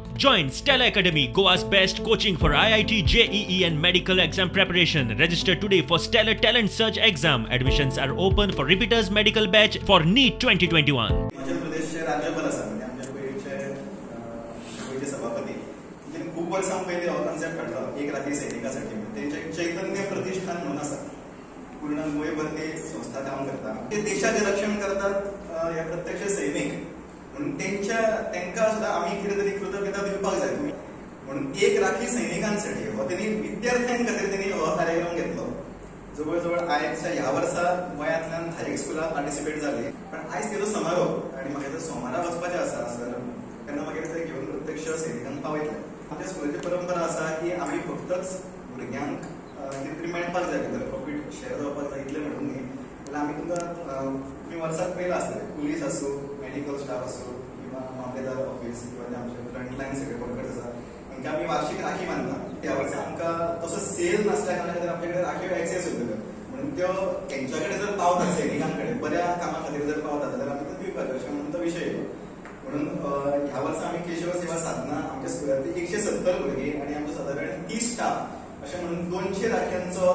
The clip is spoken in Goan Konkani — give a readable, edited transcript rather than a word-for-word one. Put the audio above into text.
Join Stella Academy, Goa's best coaching for IIT, JEE and medical exam preparation. Register today for Stellar Talent Search exam. Admissions are open for repeaters medical batch for NEET 2021. Himachal प्रदेशचे राज्यपाल आसा, म्हणजे आमच्या पयलींचे गोंयचे सभापती, तेंच्यांनी खूब वर्सां पयलीं हो कॉन्सेप्ट हाडलो एक राखी सैनिकासाठी म्हणून. तेंचें एक चैतन्य प्रतिष्ठान म्हणून आसा, पूर्ण गोंयभर ते संस्था काम करता. ते देशाचें रक्षण करतात हे प्रत्यक्ष सैनीक, म्हणून तेंकां सुद्दां आमी कितें तरी कृतज्ञता दिवपाक जाय. तुमी म्हणून एक राखी सैनिकांसाठी हो तेणी विद्यार्थ्यां खातीर तेणी हो कार्यक्रम घेतलो. जवळ जवळ आयच्या ह्या वर्सा गोंयांतल्यान 10 स्कुलां पार्टिसिपेट जाली. पण आयज तेजो समारोप आनी म्हाका तो सोमारा वचपाचें आसा सर, तेन्ना मागीर ते घेवन प्रत्यक्ष सैनिकांक पावयतले. आमच्या स्कुलाची परंपरा आसा की आमी फक्तच भुरग्यांक कितें तरी मेळपाक जाय, भितर प्रॉफीट शेअर जावपाक जाय इतलें म्हणून न्ही, जाल्यार आमी तुमकां तुमी वर्साक पयलां आसतलें, पुलीस आसूं, मेडिकल स्टाफ आसूं किंवा मामलेदार ऑफिस किंवा जे आमचे फ्रंटलायन सगळे वर्कर्स आसा तांकां आमी वार्षीक राखी बांदता. त्या वर्सा आमकां तसो सेल नासल्या कारणान खातीर आमचे कडेन राखयो एक्सेस उरतल्यो, म्हणून त्यो तेंच्या कडेन जर पावता, सैनिकां कडेन बऱ्या कामा खातीर जर पावता जाल्यार आमी तो दिवपाचो अशें म्हणून तो विशय येयलो. म्हणून ह्या वर्सा आमी केशव सेवा साधना आमच्या स्कुलांतली 170 भुरगीं आनी आमचो सादारण 30 स्टाफ अशें म्हणून 200 राखयांचो